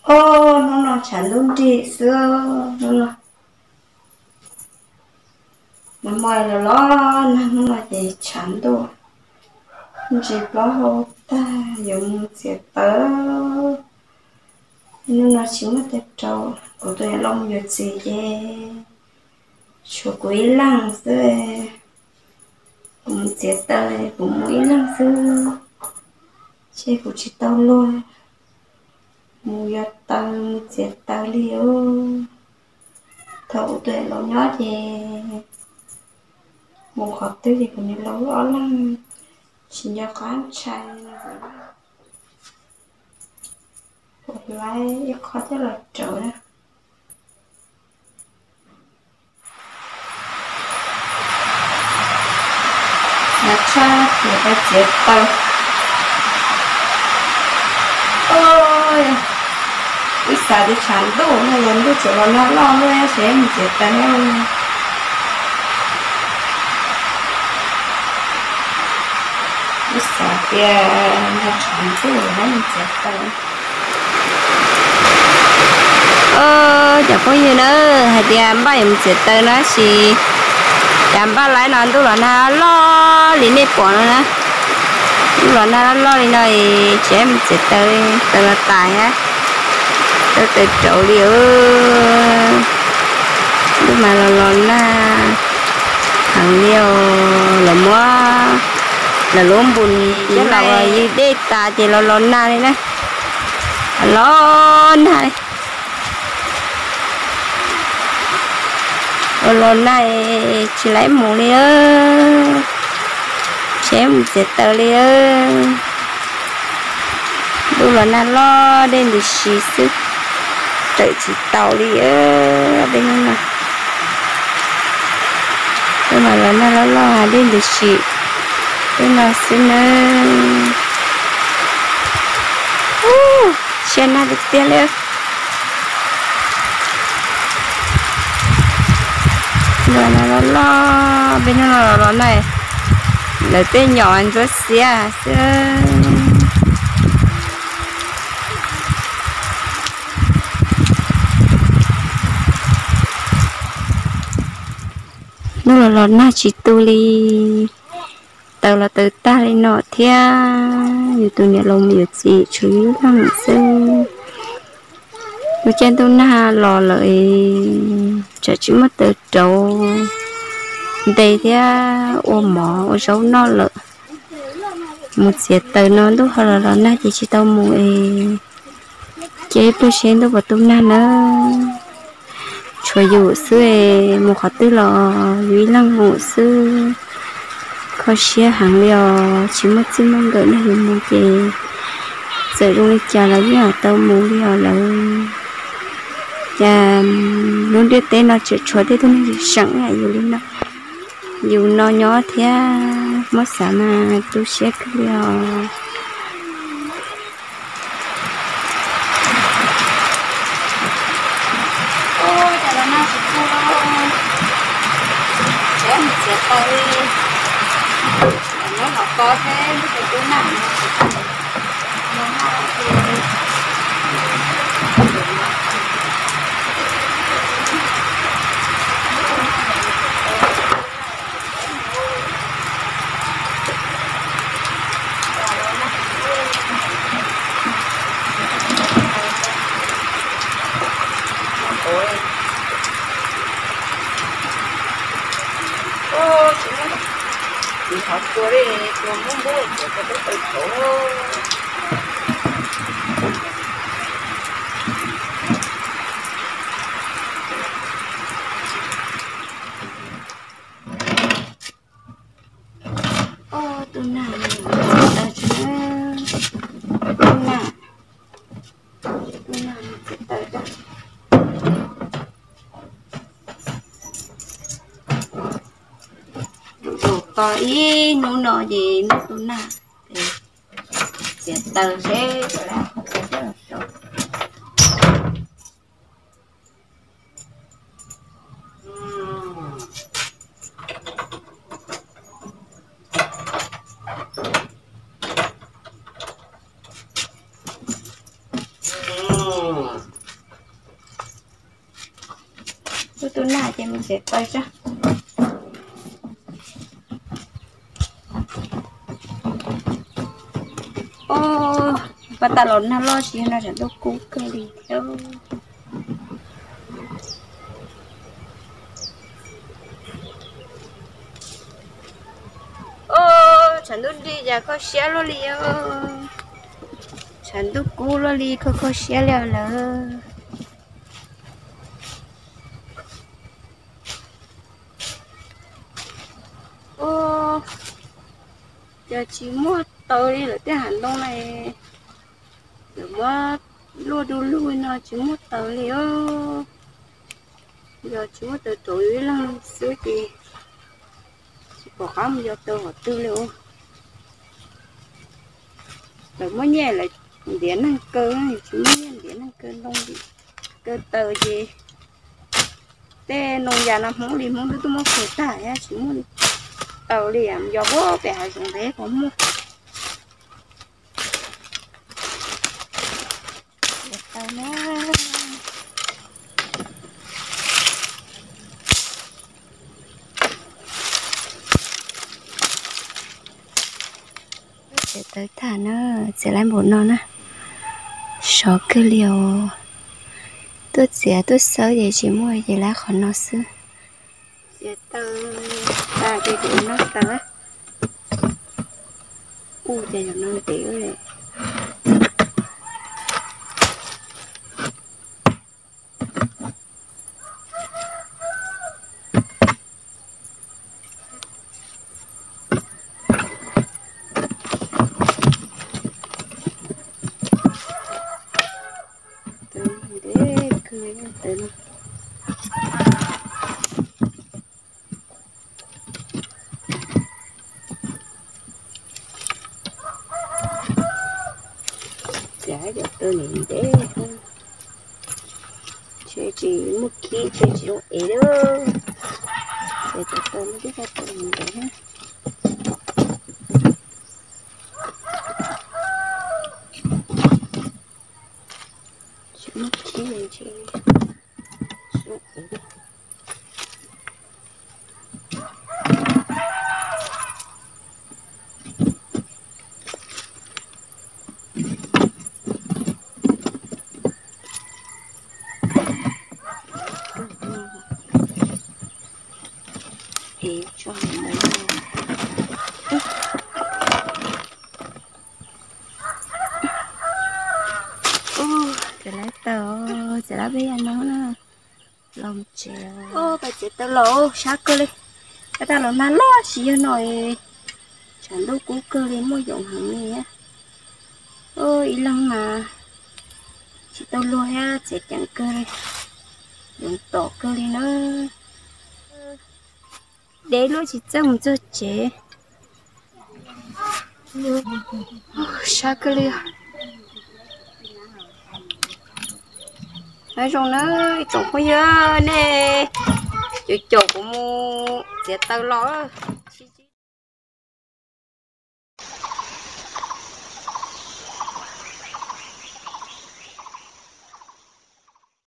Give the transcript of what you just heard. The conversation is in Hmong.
Os, hnub no tshav ntuj nrig xwb, hnub no nag hmo los los nag, hnub no ces tshav ntuj ntsis plaub hau tag yuav mus txiav taws. Hnub no tsis muaj taws rau, kuv tus niam laus mus yuav txiv ces tshuav kuv ib leeg xwb. Kuv mus txiav taws, kuv mus ib leeg xwb, ces kuv tsis tau luag mus yuav taws mus txiav taws li os. Thaum kuv tus niam laus nyob ces mus qhov twg ces kuv niam laus wb ob leeg tsis nco qab ntshai, kuv laib ib qho coj los rauv na. Tshaj ces peb txiav taws. Wb xav tias tshav ntuj no los ntuj tseem los nag loj luaj, ces mus txiav taws na. Wb xav tias nag tshav ntuj los mus txiav taws. Cov phooj ywg na, hais tias npaj yuav mus txiav taws no tab sis cas npaj laib no ntuj los nag loj li nej pom no na. Ntuj los nag loj loj li no es tsis mus txiav taws, taws los tas, taws rauv li. Ntuj mas los los nag heev li os, lawv muab lawv lub npus coj los ywg dej tas ces los los nag li na. Los nag li. Los los nag tsis laib mus li, tsis mus txiav taws li. Ntuj los nag loj dej ntws si xwb, tawm tsis tau li. Peb hnub no, hnub no los nag loj loj dej ntws si, hnub no xwb nawb. Siab nag tiag tiag li. Los nag loj loj, peb hnub no los los nag, lawv tej nyom ntsuab xiab xwb. Hnub los los nag tsis tu li, taws los taws tag li no thiab. Yus tus niam laus mus yuav txiv tshuav yus ib leeg xwb. Lub caij ntuj nag los lawm, tsam tsis muaj taws rauv nte thiab ua mov ua zaub noj lawm. Mus txiav taws no ntuj ho los los nag ces tsis tau mus es, cia ib pliag seb ntuj puas tu nag nawb. Tshuav yus xwb es mus qhov twg los yus ib leeg mus xwb. Kho siab heev li os, tsis muaj txij muaj nkawm nrog yus mus ces txawm zoo li cas los yeej tau mus li os lawv. Cas lub ntiaj teb no tseem tshuav tej tug neeg seem yus li no, yus no nyob thiab, muab xav mas tu siab kawg li os. Tus hov tua li, tua npub npub, tua tau tau tau. Tus nag, tus nag, tus nag, tus nag. Tus tos ib hnub no ces ntuj tu nag, txiav taws seb. Ub, tub nag ces mus txiav taws tso. Ub, paj tag los nag loj tsis yog no, tshav ntuj kub kawg li thiab. Ub, tshav ntuj nrig cas kho siab luaj li os. Tshav ntuj kub luaj li kho kho siab li os lawm. Ub, cas tsis muaj taws li lawm, tej hav ntoo na, lawv muab luaj du lug no tsis muaj taws li os. Yog tsis muaj taws rauv yus ib leeg xwb ces tsis pom qab mus yos taws qhov twg li os. Lawv muab nyiaj lawv ntiav neeg kaw, tsis muaj nyiaj ntiav neeg kaw ntoo li. Kaw taws ces tej ntoo yas no Hmoob li Hmoob twb tuaj muab kaw tag thiab, tsis muaj taws li, yog puag pem hav zoov ntev puas muaj. Txiav taws tag na, txiav lawm npaum no na, sov kawg li os. Tuaj txiav tuaj xawb ces tsis muaj ces lawm qhov no xwb. Txiav taws tag ces kuv noj taws. Ub, cas yog no ntev li. Taws ntev kawg li taws no. Txiav cov taws ntev ntev, ntshe tsis muaj khib ntshe tsis zoo ev li. Txiav cov taws no twb tau taws ntev ntev. Tsis muaj khib ntshe tsis zoo ev. Ev tso. Ub, txiav lawm taws, txiav lawm peb yam no na. Los tsev, peb txiav taws los sab kawg li. Peb tag los nag loj tsis yog no, tshav ntuj kub kawg li muaj yoov heev li. Ib leeg mas tsis tau luag thiab txiav ceev kawg li, yoov tom kawg li na. Deb luaj tsis txawj mus txog tsev. Sab kawg li. Nyob zoo na ib tsoom phooj ywg, nej caum caum kuv mus txiav taws los.